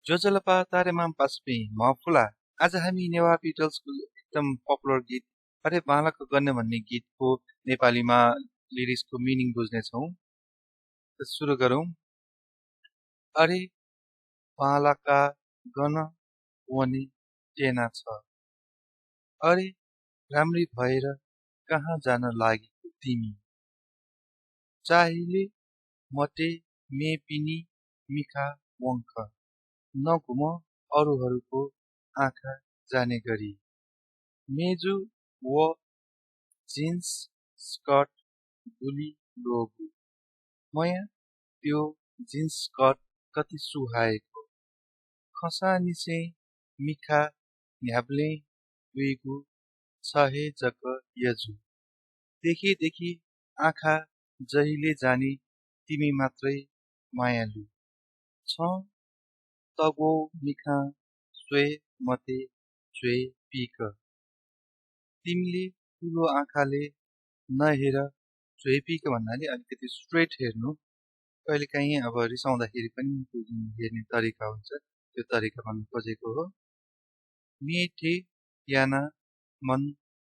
जोजलपा तारेमाम पास्पी मफुला। आज हामी नेवा पिटल्सको एकदम पपुलर गीत अरे बालक गर्ने भन्ने गीतको नेपालीमा लिरिक्सको मिनिङ बुझ्नेछौँ। त सुरु गरौँ। अरे बालका गन वनी टेना छ, अरे राम्री भएर कहाँ जान लागेको तिमी, चाहिले मटे मे पिनी मिखा वङ्ख, नघुम अरूहरूको आँखा जाने गरी, मेजु व जिन्स स्कर्ट गुली लोगु, मया त्यो जिन्स स्कर्ट कति सुहाएको, खसानिसे मिखा न्याब्ले दुईगु छहे जक यजु, देखि आँखा जहिले जाने तिमी मात्रै मायालु छ, तगो मिखा स्वे मते स्वे पिक, तिमीले ठुलो आँखाले नहेर स्वे पिक भन्नाले अलिकति स्ट्रेट हेर्नु। कहिलेकाहीँ अब रिसाउँदाखेरि पनि त्यो जुन हेर्ने तरिका हुन्छ त्यो तरिका भन्न खोजेको हो। मेठे याना मन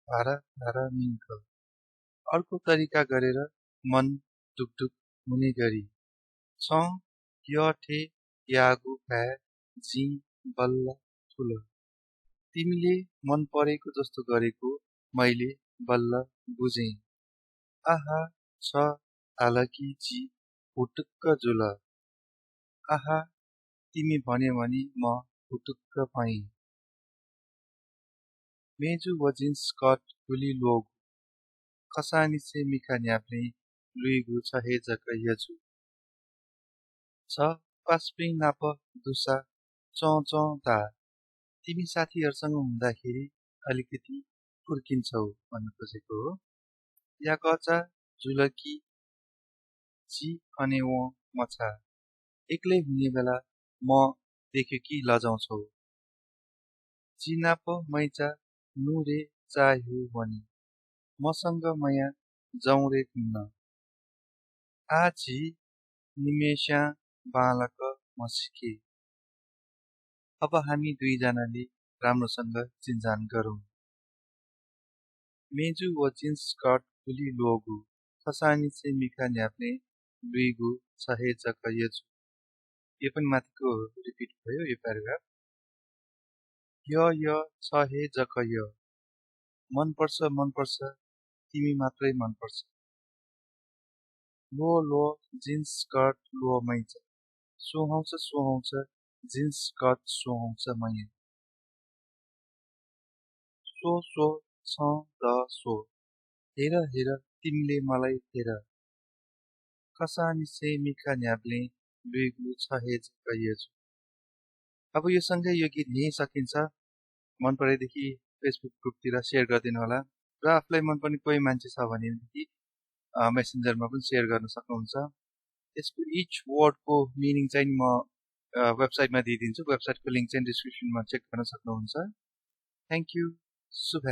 भारा भारा मिङ्क, अर्को तरिका गरेर मन डुकडुक हुने गरी, छ यठे यागु भ्या जी बल्ल ठुल, तिमीले मन परेको जस्तो गरेको मैले बल्ल बुझेँ, आहा छ हालकी जी फुटुक्क जुल, आहा तिमी भन्यो भने म फुटुक्क भएँ, मेजु व जिन्स स्कर्ट गुली लोग, खसानिसे मिखा न्याप्ने लुइगु छहे जक यजु, छ पास्पी नाप दुसा चौ दा, तिमी साथीहरूसँग हुँदाखेरि अलिकति फुर्किन्छौ भन्न खोजेको हो। या कचा जुलकी जी कने वो मछा, एक्लै हुने बेला म देख्यो कि लजाउँछौ, जिनाप मैचा नुरे चाह्यो भने मसँग मया जाउरे घुम्न, आजी निमेषा बालक मसिके। अब हामी दुईजनाले राम्रोसँग चिन्जान गरौँ। मेजु व जिन्स स्कर्ट गुली लोगु, खसानिसे मिखा न्याप्ने लुइगु छहे जक यजु, यो पनि माथिको रिपिट भयो यो प्याराग्राफ। य छहे जक य, मनपर्छ तिमी मात्रै मनपर्छ, लो जिन्स स्कर्ट लो मैचा, सुहाउँछ जिन्स स्कर्ट सुहाउँछ मैया, सो छ द सो, हेर तिमीले मलाई हेर, खसानिसे मिखा न्याब्ले लुइगु छहे जक यजु। अब यो सँगै यो गीत यहीँ सकिन्छ। मन परेदेखि फेसबुक ग्रुपतिर सेयर गरिदिनु होला र आफूलाई मनपर्ने कोही मान्छे छ भनेदेखि मेसेन्जरमा पनि सेयर गर्न सक्नुहुन्छ। यसको इच वर्डको मिनिङ चाहिँ म वेबसाइटमा दिइदिन्छु। वेबसाइटको लिङ्क चाहिँ डिस्क्रिप्सनमा चेक गर्न सक्नुहुन्छ। Thank you. शुभ